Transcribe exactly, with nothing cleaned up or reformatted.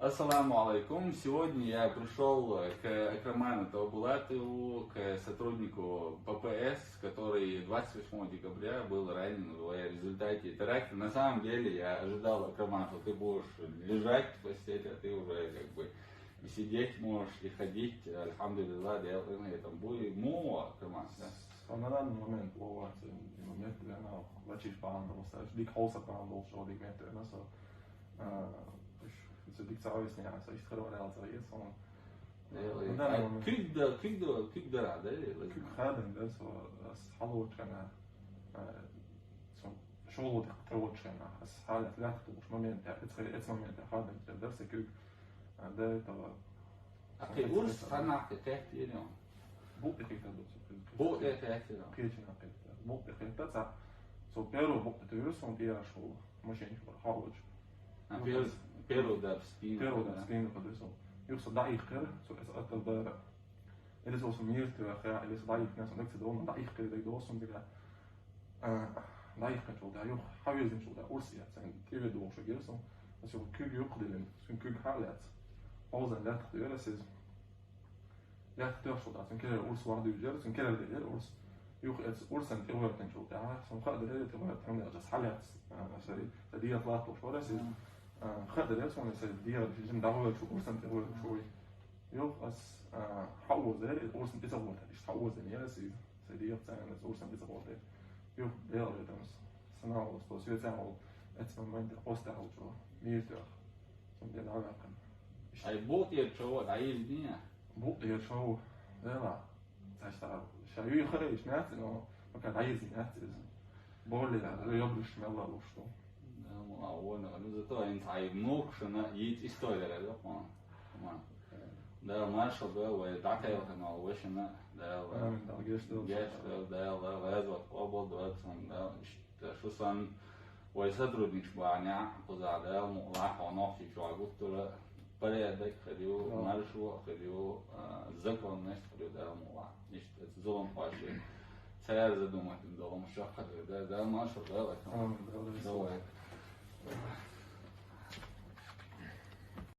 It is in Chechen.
Ассаламу алейкум. Сегодня я пришел к Акраману Таубулатову, к сотруднику П П С, который двадцать восьмого декабря был ранен в результате теракта. На самом деле я ожидал, Акраман, что ты будешь лежать в постели, а ты уже как бы и сидеть можешь, и ходить. Альхамдулиллах, да, это будет. Му, Акраман, да? Со на данный момент ловаться, и момент, наверное, лачиш панду, знаешь, дик холса панду, что дик метр, на со. Со дик цавис не, со ист хрвал реал цавис, он. Куьг да, куьг да, куьг да, да? Куьг хаден, да, со, с халочкана, со, шолу дик трочкана, с халят лят туш момент, эц момент хаден, да, со куьг, до этого. А куьг урс ханах куьг тахтирен. Бу тахтирен. Бу тахтирен. Кечина тахтирен. Бу тахтирен, ца, со первый бу тахтирен, сон пиашул, машин халоч. А первый, первый да спин. Первый да спин, подвесил. Юса да их кер, со это да. Или со мир ты, или со да их, не, со да их кер, да их кер, да их кер, да Дайхкачул да юх, хавезинчул да урс яц, эн тиве дугуш герсун. Ас юх куьг юх дилин, сун куьг халец. Озан лятх дюресиз. Лятх дюршул да, сун кере урс вар дюрер, сун кере дюрер урс. Юх эц урсан тивертенчул да, сун хадре тивертен да час халец. Сари, сади атлат уш варесиз. Хадре сун сади диар жин дагвер шу урсан тивертен шу. Юх ас хавозер, урсан тизагвер, иш хавозер, яресиз. Сади яц, ас урсан тизагвер. Юх, дел ветамс. Санал, что свет санал, эц момент остал чё, мир тёх. Сам дел авакан. Ай, бот ер чё, вот, а из дня. Бот ер чё, дела. Сашта, ша ю хреш, нет, но пока да из, нет, из. Более, ёбриш мелла, что. А вон, ну зато ин ай мог шана ит история, да, по. Да, маршал, да, вай, да, кайла канал, вай, шана, да, вай. Амин, да, геш, да. Геш, да, да, вай, вай, зот, обол, да, сан, да, ишта, шу сан, вай, сотрудник, шбаня, куза, да, му, ла, хонох, чи, чуа, гуттура, порядок, хрю, маршал, хрю, законность, хрю, да, му, ла. Ишта, золом, паче. Царь задумать, да, лом, шо, хрю, да, да, маршал, да, вай, Амин, да, да. Давай.